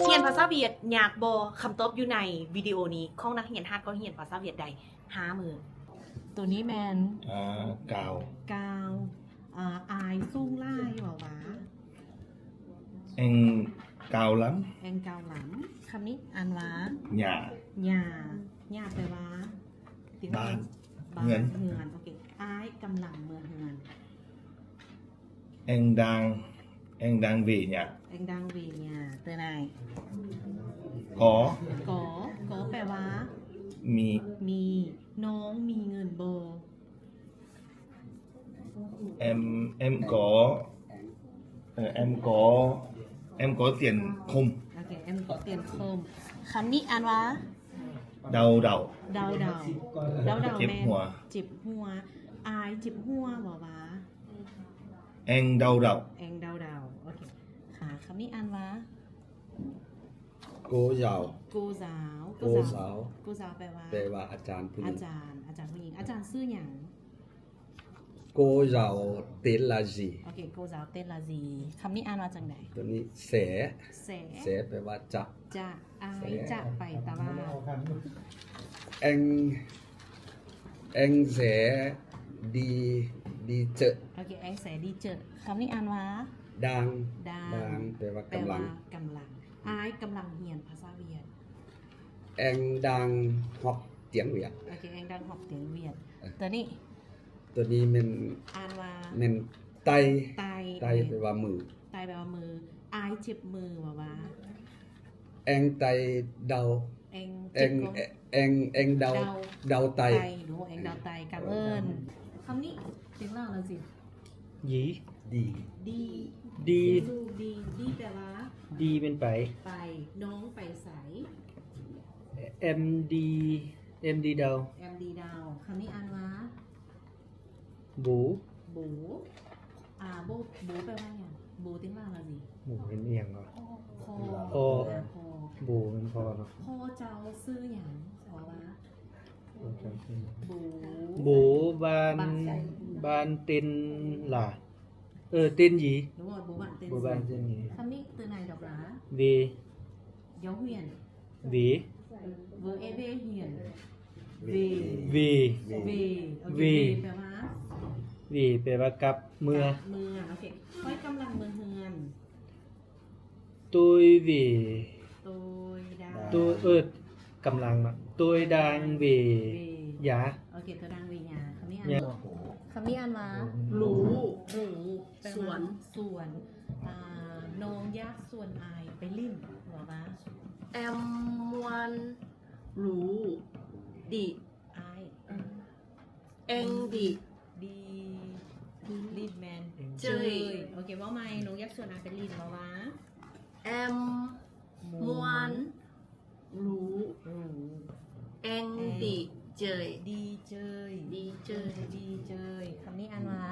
ຮຽນພາສາຫວຽດຍາກບໍ່? ຄຳຕອບຢູ່ໃນວິດີໂອນີ້. ຂອງນັກຮຽນຮາດກໍຮຽນພາສາຫວຽດໄດ້ຫ້າມື້. ໂຕນີ້ແມ່ນ ອ່າ ກາວ ກາວ. ອ່າ ອາຍສູງຫຼາຍ ເວົ້າວ່າ Em cao lắm. Em cao lắm. ຄຳນີ້ອ່ານວ່າ ຫຍ້າ ຫຍ້າ. ຫຍ້າແປວ່າ ບ້ານ ບ້ານ ເຮືອນ ເຮືອນ. ໂອເຄ. ອ້າຍກຳລັງເມືອເຮືອນ. Em đang, em đang về nhà. Em đang về nhà. ເຕີນາຍ ກໍ ກໍ ກໍແປວ່າ ມີ ມີ. ນ້ອງມີເງິນບໍ່? Em, em có, ờ, em có, em có tiền không? ໂອເຄ. Em có tiền không. ຄຳນີ້ອ່ານວ່າ đau đầu. Đau đầu. Đau đầu ເຈັບຫົວ ແມ່ນ ເຈັບຫົວ. ອ້າຍເຈັບຫົວ ເວົ້າວ່າ Em đau đầu. Em đau đầu. ໂອເຄ. ຄະ ຄຳນີ້ອ່ານວ່າ Cô giáo. Cô giáo. Cô giáo. Cô giáo ແປວ່າ ແປວ່າອາຈານຜູ້ຍິງ. ອາຈານ ອາຈານຜູ້ຍິງ. ອາຈານຊື່ຫຍັງ? Cô giáo tên là gì? ໂອເຄ. Cô giáo tên là gì. ຄຳນີ້ອ່ານວ່າຈັ່ງໃດ? ໂຕນີ້ sẽ. Sẽ. Sẽ ແປວ່າຈະ. ຈະ. ອ້າຍຈະໄປຕະຫຼາດ. Em, em sẽ đi, đi chợ. ໂອເຄ. Em sẽ đi chợ. ຄຳນີ້ອ່ານວ່າ đang. Đang. Đang ແປວ່າກຳລັງ. ແປວ່າກຳລັງ. ອ້າຍກຳລັງຮຽນພາສາຫວຽດ. Em đang học tiếng Việt. ໂອເຄ. Em đang học tiếng Việt. ເອີ ໂຕນີ້ ໂຕນີ້ແມ່ນ ອ່ານວ່າ ແມ່ນໄຕ. ໄຕ. ໄຕແປວ່າມື. ໄຕແປວ່າມື. ອ້າຍເຈັບມື ເວົ້າວ່າ Em tay đau. Em ເຈັບ em, ຂອງ em, em đau, đau, đau tay. ໄຕ ໂດຍ em đau tay. ກຳເອີ້ນ. ຄຳນີ້ ເປັນລາວລະຊິ Đi. Đi. Đi. Đi. Đi. Đi ແປວ່າ Đi ແມ່ນໄປ. ໄປ. ນ້ອງໄປໃສ? Em đi, em đi đâu? Em đi đâu. ຄຳນີ້ອ່ານວ່າ Bố. Bố. ອາ ໂບ ໂບແປວ່າຫຍັງ? ໂບເຕັງວ່າວ່າຊິ ໂບເປັນອີ່ຫຍັງວະ? ພໍ່. ພໍ່. ອາ ພໍ່. ໂບແມ່ນພໍ່ເນາະ. ພໍ່ເຈົ້າຊື່ຫຍັງ? ເວົ້າວ່າ ໂບ. ໂບບ້ານ ບ້ານເຕັນຫຼາ. ເອີ ເຕັນຢີ. ໂດຍ ໂບບ້ານເຕັນ ໂບບ້ານເຕັນຢີ. ຄຳນີ້ເຕີນໃນດອກຫຼາ. Về. ເຢາວຮຽນ. Về. ເວີ ເອ ເວ ຮຽນ. Về. Về. Về. ໂອເຄ. Về. Về ແປວ່າ Về ແປວ່າກັບ ເມືອ. ກັບ ເມືອ. ໂອເຄ. ຂ້ອຍກຳລັງເມືອເຮືອນ. Tôi về. Tôi đang. Tôi, ơ, ກຳລັງເນາະ. Tôi đang về. Về. Nhà. ໂອເຄ. Tôi đang về nhà. ຄຳນີ້ອ່ານ nhà. ຄຳນີ້ອ່ານວ່າ Rủ. Rủ ແປວ່າ ສວນ. ສວນ. ອ່າ ນ້ອງຢາກຊວນອ້າຍໄປຫຼິ້ນ. ເວົ້າວ່າ Em muốn rủ đi. ອ້າຍ. Em đi. Đi. ຫຼິ້ນແມ່ນ Chơi. Chơi. ໂອເຄ. ເວົ້າໃໝ່. ນ້ອງຢາກຊວນອ້າຍໄປຫຼິ້ນ. ເວົ້າວ່າ Em muốn rủ. Rủ. Em đi chơi. Đi chơi. Đi chơi. Đi chơi. ຄຳນີ້ອ່ານວ່າ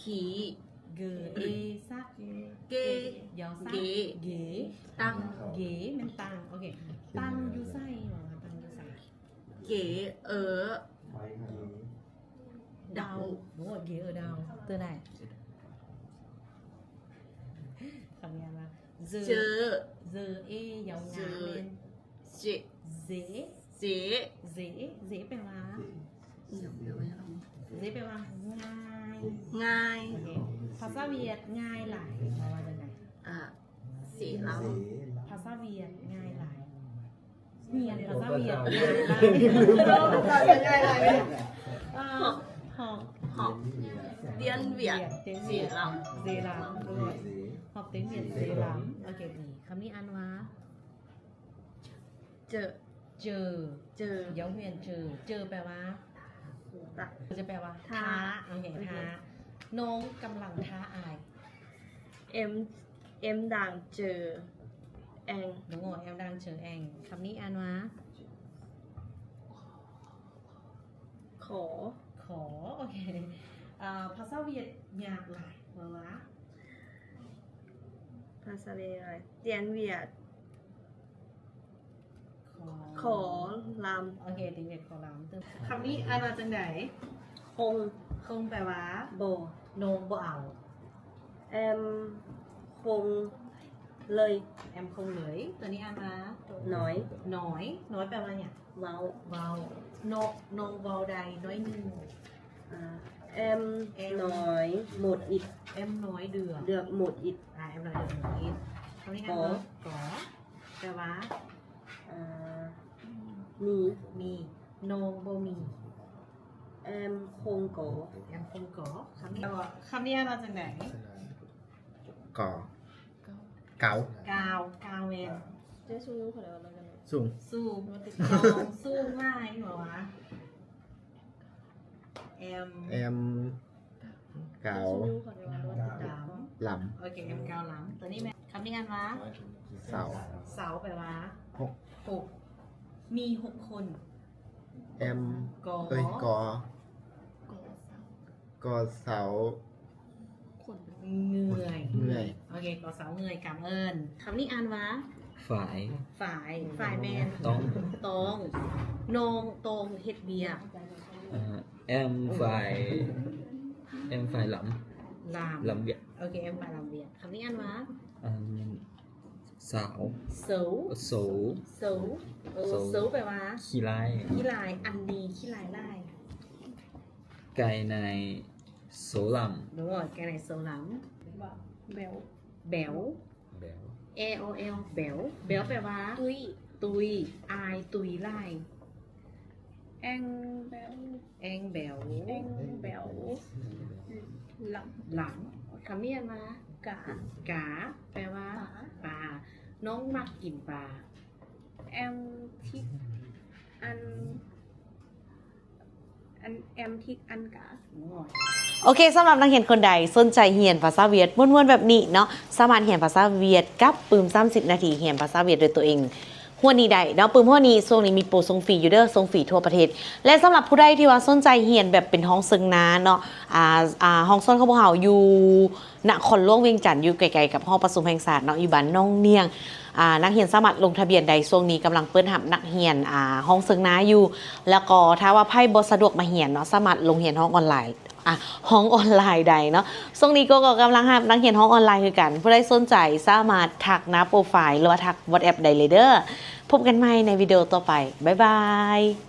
Khỉ. G, ê, sắc. Kê. ຢາວສັກ. Ghế. Ghế. Tăng. Ghế ແມ່ນຕັ່ງ. ໂອເຄ. ຕັ່ງຢູ່ໃສ? ວ່າຕັ່ງຢູ່ໃສ? Ghế ở đầu. ໂອ້ ghế ở đầu. ເຕີນໃດ? ຄຳນີ້ອ່ານວ່າ Dơ. Dơ. Dơ, ê ຢາວງາ Dơ. ແມ່ນ Dê. Dê. Dê. Dê. Dê ແປວ່າ Dê ແປວ່າງ່າຍ. ງ່າຍ. ໂອເຄ. ພາສາຫວຽດງ່າຍຫຼາຍ ເວົ້າວ່າຈັ່ງໃດ? ອ່າ Dễ lắm. ພາສາຫວຽດງ່າຍຫຼາຍ. ຮຽນພາສາຫວຽດງ່າຍຫຼາຍ. ເອີ Học. Học tiếng Việt dễ lắm. Dễ lắm. Học tiếng Việt dễ lắm. ໂອເຄ ດີ. ຄຳນີ້ອ່ານວ່າ Chợ. Chợ. Chợ. ຢາວຮຽນ chợ. Chợ ແປວ່າ ຈະແປວ່າ ຖ້າ. ຖ້າ. ໂອເຄ ຖ້າ. ນ້ອງກຳລັງຖ້າອ້າຍ. Em, em đang chờ anh. ໂດຍ em đang chờ anh. ຄຳນີ້ອ່ານວ່າ ຂໍ. ຂໍ. ໂອເຄ. ເອີ ພາສາຫວຽດຍາກຫຼາຍ ເວົ້າວ່າ ພາສາຫວຽດ Tiếng Việt ຂໍ ຂໍລຳ. ໂອເຄ Tiếng Việt ຂໍລຳ. ຄຳນີ້ອ່ານວ່າຈັ່ງໃດ? Không. Không ແປວ່າ ບໍ່. ນ້ອງບໍ່ເອົາ. Em không ເລີຍ ແອມຄົງເລີຍ. ຕົວນີ້ອ່ານວ່າ ນ້ອຍ ນ້ອຍ. ນ້ອຍແປວ່າຫຍັງ? ເວົ້າ ເວົ້າ. ນ້ອງ ນ້ອງເວົ້າໄດ້ໜ້ອຍໜຶ່ງ. ອາ ແອມ ແອມ ນ້ອຍ ໝົດອິດ. ແອມນ້ອຍເດືອກ ເດືອກໝົດອິດ. ອາ ແອມນ້ອຍເດືອກໝົດອິດ. ຕົວນີ້ອ່ານວ່າ ກໍ ກໍ ແປວ່າ ອາ ມີ ມີ. ນ້ອງບໍ່ມີ. ແອມຄົງກໍ ແອມຄົງກໍ. ຄຳນີ້ ຄຳນີ້ອ່ານວ່າຈັ່ງໃດ? ກໍ ກາວ ກາວ ກາວແມ່ນ ສູງ ສູງ ສູງ ສູງຫຼາຍ ເຫັນບໍ່ວະ? ແອມ ແອມ ກາວ ດຳ ດຳ ລຳ. ໂອເຄ ແອມກາວລຳ. ຕົວນີ້ແມ່ນ ຄຳນີ້ອ່ານວ່າ ເສົາ ເສົາແປວ່າ ຫົກ ຫົກ. ມີຫົກຄົນ. ແອມ ກໍ ເອີຍ ກໍ ກໍເສົາ ເມື່ອຍ ເມື່ອຍ. ໂອເຄ ກໍເສົາເມື່ອຍ ກຳເອີ້ນ. ຄຳນີ້ອ່ານວ່າ ຝາຍ ຝາຍ ຝາຍແມ່ນ ຕ້ອງ ຕ້ອງ. ນ້ອງຕ້ອງເຮັດວຽກ. ເອີ ແອມຝາຍ ແອມຝາຍລຳ ລຳ ລຳວຽກ. ໂອເຄ ແອມຝາຍລຳວຽກ. ຄຳນີ້ອ່ານວ່າ ເອີ ເສົາ ເສົາ ເສົາ ເສົາ. ເອີ ເສົາ ເສົາແປວ່າ ຂີ້ຮ້າຍ ຂີ້ຮ້າຍ. ອັນນີ້ຂີ້ຮ້າຍຫຼາຍ. ໄກ່ໃນໂຊລຳ. ໂດຍ ໄກ່ໃນໂຊລຳ. ແບວ ແບວ ແບວ ແອໂອແອວ ແບວ. ແບວແປວ່າ ຕຸ້ຍ ຕຸ້ຍ. ອ້າຍຕຸ້ຍຫຼາຍ. ແອງແບວ ແອງແບວ ແອງແບວ ລຳ ລຳ. ຄຳນີ້ອ່ານວ່າ ກາ ກາ ແປວ່າ ປາ ປາ. ນ້ອງມັກກິນປາ. ແອມທິກ ອັນ ອັນ ແອມທິກ ອັນກາ. ໂອເຄ ສຳລັບນັກຮຽນຄົນໃດສົນໃຈຮຽນພາສາຫວຽດມ່ວນໆແບບນີ້ເນາະ ສາມາດຮຽນພາສາຫວຽດກັບປຶ້ມສາມສິບນາທີ ຮຽນພາສາຫວຽດດ້ວຍຕົວເອງ ຫົວນີ້ໄດ້ເນາະ. ປຶ້ມຫົວນີ້ຊ່ວງນີ້ມີໂປສົ່ງຟຣີຢູ່ເດີ ສົ່ງຟຣີທົ່ວປະເທດ. ແລະ ສຳລັບຜູ້ໃດທີ່ວ່າສົນໃຈຮຽນແບບເປັນຮອງເຊິ່ງໜ້າເນາະ ອາ ອາ ຫ້ອງສອນຂອງພວກເຮົາຢູ່ນະຄອນຫຼວງວຽງຈັນ ຢູ່ໃກ້ໆກັບຫໍປະຊຸມແຫ່ງຊາດເນາະ ຢູ່ບ້ານໜອງນຽງ. ອາ ນັກຮຽນສາມາດລົງທະບຽນໄດ້. ຊ່ວງນີ້ກຳລັງເປີດຮັບນັກຮຽນ ອາ ຫ້ອງເຊິ່ງໜ້າຢູ່. ແລ້ວກໍຖ້າວ່າໃຜບໍ່ສະດວກມາຮຽນເນາະ ສາມາດລົງຮຽນຫ້ອງອອນລາຍ ອາ ຫ້ອງອອນລາຍໄດ້ເນາະ. ຊ່ວງນີ້ກໍ ກໍກຳລັງຮັບນັກຮຽນຫ້ອງອອນລາຍຄືກັນ. ຜູ້ໃດສົນໃຈສາມາດທັກໜ້າໂປຣໄຟລ໌ ຫຼືວ່າທັກວັອດແອັບໄດ້ເລີຍເດີ. ພົບກັນໃໝ່ໃນວິດີໂອຕໍ່ໄປ. ບາຍບາຍ.